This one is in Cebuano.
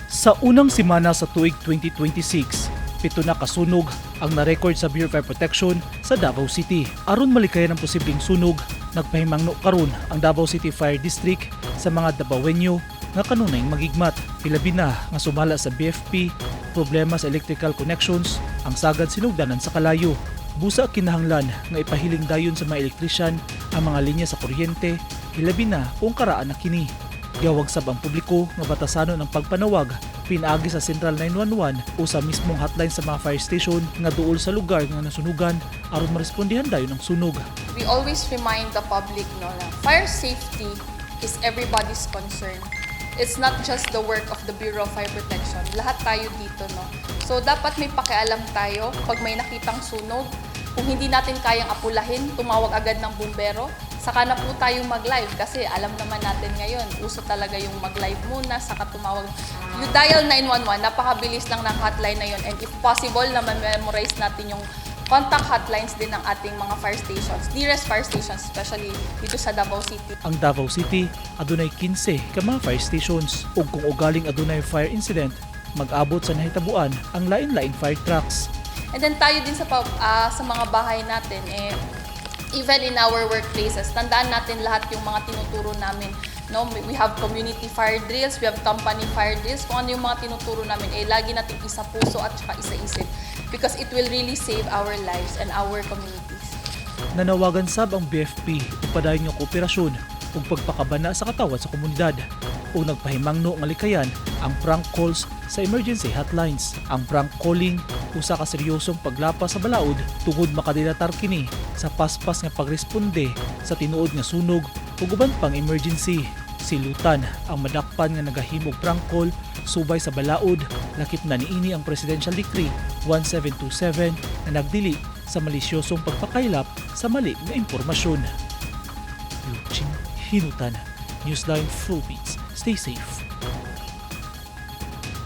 Sa unang semana sa tuig 2026, 7 na kasunog ang na-record sa Bureau of Fire Protection sa Davao City. Aron malikayan ang posibleng sunog, nagpahimangno karon ang Davao City Fire District sa mga Dabawenyo nga kanunay magigmat. Hilabi na nga sumala sa BFP, problema sa electrical connections, ang sagad sinugdanan sa kalayo. Busa kinahanglan nga ipahiling dayon sa mga elektrisyan ang mga linya sa kuryente, hilabi na kung karaan na kini. Gihawag sab ang publiko nga batasanon ang pagpanawag pinaagi sa Central 911 o sa mismong hotline sa mga fire station nga duol sa lugar nga nasunugan aron marespondihan dayon ang sunog. We always remind the public, no, na fire safety is everybody's concern. It's not just the work of the Bureau of Fire Protection. Lahat tayo dito, no. So dapat may pakialam tayo pag may nakitang sunog. Kung hindi natin kayang apulahin, tumawag agad ng bumbero. Saka na po tayo mag-live kasi alam naman natin ngayon, uso talaga yung mag-live muna, saka tumawag. You dial 911, napakabilis lang ng hotline na yun. And if possible, na memorize natin yung contact hotlines din ng ating mga fire stations, nearest fire stations, especially dito sa Davao City. Ang Davao City adunay 15 ka mga fire stations ug kung ugaling adunay fire incident, mag-abot sa nahitabuan ang lain-laing fire trucks. And then tayo din sa mga bahay natin, eh, even in our workplaces, tandaan natin lahat yung mga tinuturo namin. No, we have community fire drills, we have company fire drills. Kung ano yung mga tinuturo namin, eh, lagi nating isa puso at saka isa isip because it will really save our lives and our communities. Nanawagan sab ang BFP ug padayon nga kooperasyon ug pagpakabana sa katawhan sa komunidad ug nagpahimangno nga likayan ang prank calls sa emergency hotlines. Ang prank calling usa ka seryosong paglapas sa balaod tungod makadilatar kini sa paspas nga pagresponde sa tinuod nga sunog ug uban pang emergency. Silutan ang madakpan nga nagahimog prank call subay sa balaod, lakip na niini ang Presidential Decree 1727 na nagdili sa malisyosong pagpakaylap sa mali nga impormasyon. Eugene Hinutan, Newsline Philippines. Stay safe.